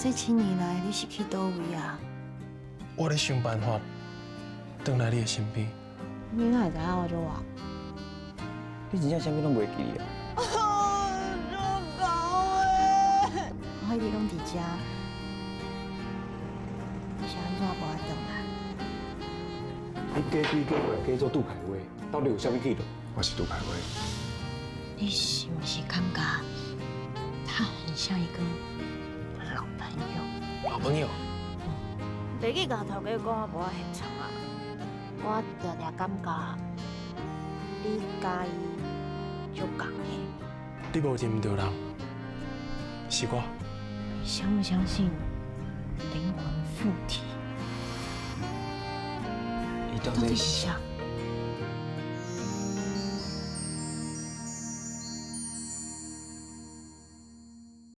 這七年來你是去佗位啊？我咧想辦法轉來你的身邊。你哪會知影我足活？你真正啥物攏袂記啊？足𠢕的！我一直攏佇遮，你是按怎無愛轉來？你假鬼假怪假做杜凱威，到底有啥物記錄？我是杜凱威。你是毋是感覺他很像一個老朋友？老朋友？袂去共頭家講我無愛現場啊！我定定感覺你佮伊足仝的。你無認著人，是我。你相不相信靈魂附體？伊到到底底是啥？